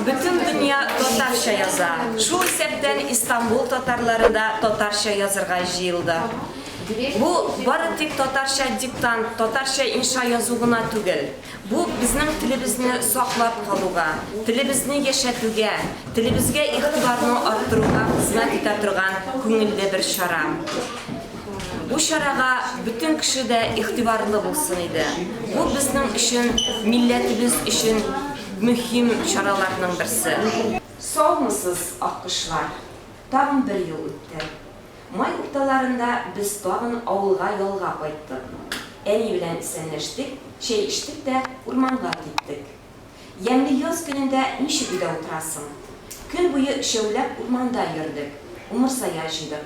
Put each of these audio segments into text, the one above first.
бөтен дөнья татарча яза. Шул исәптән Истанбул татарлары да татарча язырга җыелды. Бу бары тик татарча диктант, татарча инша язу гына түгел. Бу безнең телебезне саклап калуга, телебезне яшәтүгә, телебезгә игътибарны арттыруга хезмәт итә торган күңелле бер чара. Бу чарага бөтен кеше дә игътибарлы булсын иде. Бу безнең өчен, милләтебез өчен мөһим чараларның берсе. Саумысыз, аккошлар! Тагын бер ел үтте. Май урталарында без тагын авылга ялга кайттык. Әни белән исәнләштек, чәй эчтек тә урманга киттек. Ямьле яз көнендә ничек өйдә утырасың? Көн буе өчәүләп урманда йөрдек, умырзая җыйдык,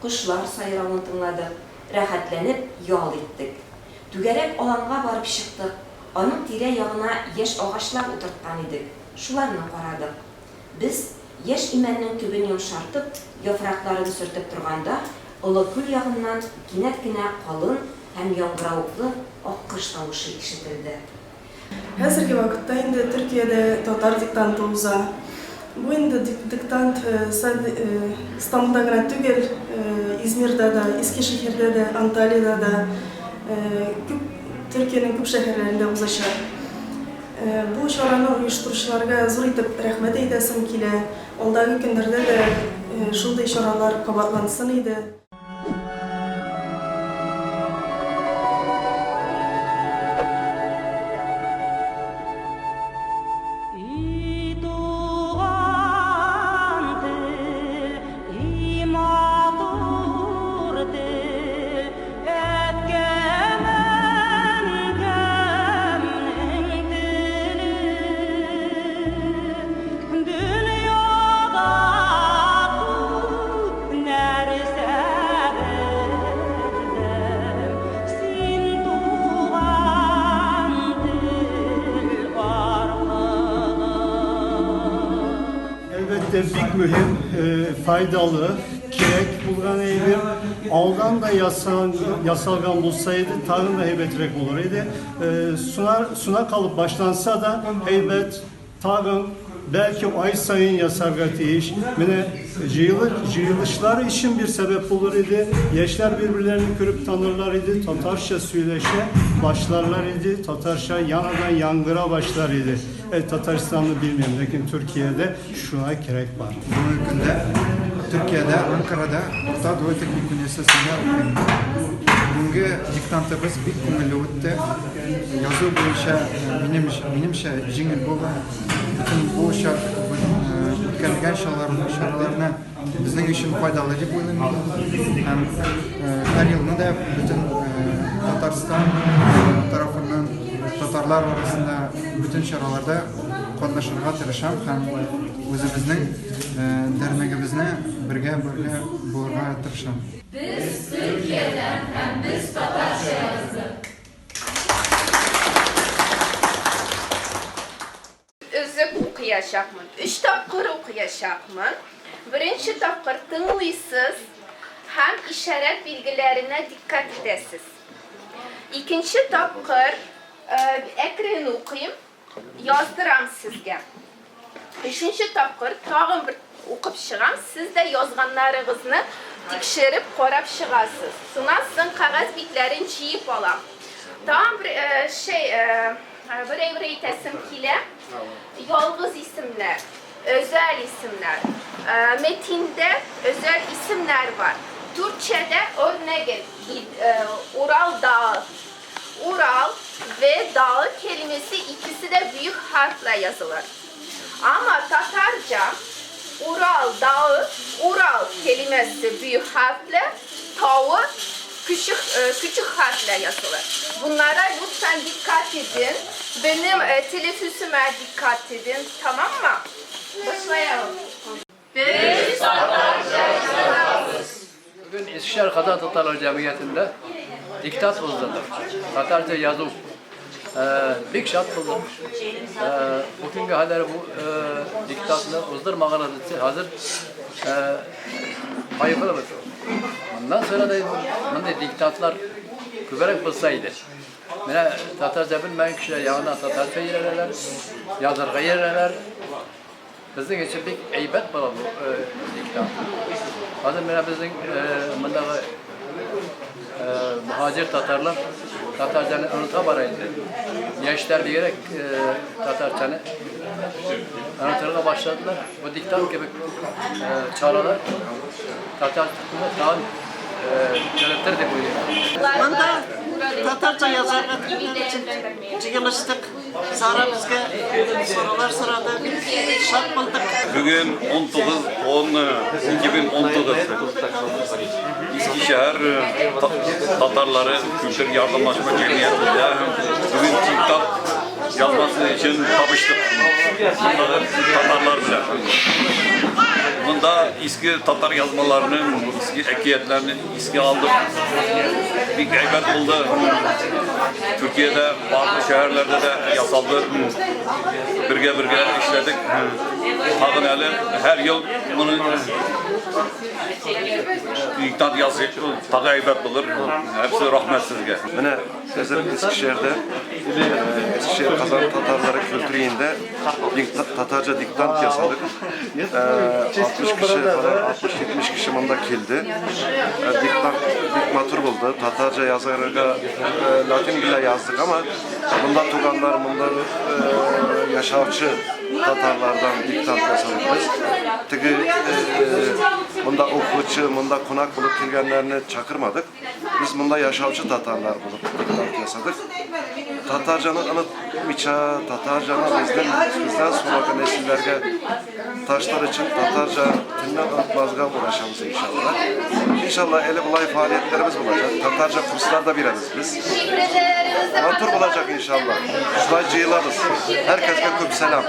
кошлар сайравын тыңладык, рәхәтләнеп ял иттек. Түгәрәк аланга барып чыктык, аның тирә-ягына яшь агачлар утырткан идек, шуларны карадык. Без, яшь имәннең төбен йомшартып, яфракларын сөртеп торганда, Олы күл ягыннан кинәт кенә калын һәм яңгыравыклы аккош тавышы ишетелде. Хәзерге вакытта инде Төркиядә татар диктанты уза. Бу инде диктант Истанбулда гына түгел, Измирда да, Искешехирдә дә, Анталиядә дә, күп Төркиянең күп шәһәрләрендә узачак. Бу чараны оештыручыларга зур итеп рәхмәт әйтәсем килә. Алдагы көннәрдә дә шундый чаралар кабатлансын иде. И туган тел, и матур тел, Әткәм-әнкәмнең теле, Дөньяда күп нәрсә белдем, Син туган тел аркылы. Әлбәттә, бик мөһим, файдалы, кирәк булган әйбер. Алдан да ясалган булса иде, тагын да әйбәтрәк булыр иде. Суна калып башланса да, әйбәт, тагын бәлки ай саен ясарга тиеш. Менә җыелышлар өчен бер сәбәп булыр иде. Яшьләр бер-берләрен күреп танырлар иде, татарча сөйләшә башларлар иде, татарча яңадан яңгыра башлар иде. Татарстанны белмим, ләкин Төркиядә шуңа кирәк бар. Бүгенге көндә Төркиядә, Анкарада Урта Дуэ техник университетында укыйм. Бүгенге диктантыбыз бик күңелле үтте. Язу буенча минем, минемчә җиңел булды. Бөтен бу чар үткәрелгән чараларны безнең өчен файдалы дип уйлыйм мин. Һәм һәр елны да бөтен Татарстан тарафыннан татарлар арасында бөтен чараларда катнашырга тырышам һәм үзебезнең дәрнегебезне бергә бергә булырга тырышам. Без Төркиядән һәм без татарча яздык. Өзек укыячакмын. Өч тапкыр укыячакмын. Беренче тапкыр тыңлыйсыз һәм ишарәт билгеләренә диккать итәсез. Икенче тапкыр әкрен укыйм, яздырам сезгә. Өченче тапкыр тагын бер укып чыгам, сез дә язганнарыгызны тикшереп карап чыгасыз. Шуннан соң кәгазь битләрен җыеп алам. Тагын бер шәй Бер әйбер әйтәсем килә. Ялгыз исемнәр, өзәл исемнәр. Метиндә өзәл исемнәр бар. Төркчәдә örнәген Урал дагы. Урал ve dağı kelimesi ikisi de büyük harfle yazılır. Ama Tatarca Ural dağı, Ural kelimesi büyük harfle, tavı küçük, küçük harfle yazılır. Bunlara lütfen dikkat edin. Benim teneffüsüme dikkat edin. Tamam mı? Başlayalım. Без татарча язабыз! Bugün Eskişehir Kazan Tatarlar Cemiyeti'nde diktat uzdırdık. Tatarca yazıv. Бик шат булдым. Бу көнгә кадәр бу диктантны уздырмаганыбыз өчен хәзер кайгылыбыз. Моннан соң да мондый диктантлар күбрәк булса иде. Менә татарча белмәгән кешеләр яңадан татарча өйрәнәләр, язарга өйрәнәләр. Безнең өчен бик әйбәт була бу диктант. Хәзер менә безнең мондагы мөһаҗир татарлар татарчаны оныта бара инде. Яшьләр бигрәк татарчаны онытырга башладылар. Бу диктант кебек чаралар татар телен тагын терелтер дип уйлыйм. Монда татарча язарга өчен җыелыштык. Сара безгә сораулар сорады. Шат булдык. Bugün 19 10 2019 Eskişehir Tatarları Kültür Yardımlaşma Cemiyeti'nde bugün diktat yazması için tapıştık. Bunları Tatarlar bile. Bunda eski Tatar yazmalarının, eski ekiyetlerini eski aldık. Bir heybet oldu. Türkiye'de bazı şehirlerde de yasaldı. Birge birge işledik. Tagın eli her yıl bunu diktat yazı tağı heybet bulur. Hepsi rahmet sizge. Менә хәзер Eskişehir'de Eskişehir Kazan Tatarları Kültür Üyü'nde Tatarca diktant yasadık. 60 kişi falan, 60-70 kişi mında keldi. Diktant bik matur buldu. Tatarca yazarga Latin bile yazdık ama bunda tuganlar, bunda yaşavçı Tatarlardan diktant yasadık biz. Tigi bunda okuçu, bunda konak bulup kelgenlerini çakırmadık. Biz bunda yaşavçı Tatarlar bulup diktant yasadık. Tatarcanı unutmayça, Tatarcanı bizden sonraki nesillerge taşlar için Tatarca tilini unutmazga uğraşamız inşallah. İnşallah eli bulay faaliyetlerimiz olacak. Tatarca kurslar da veririz biz. Şifrelerinizi Matur olacak inşallah. Şulay cıyılarız. Herkese köp selam.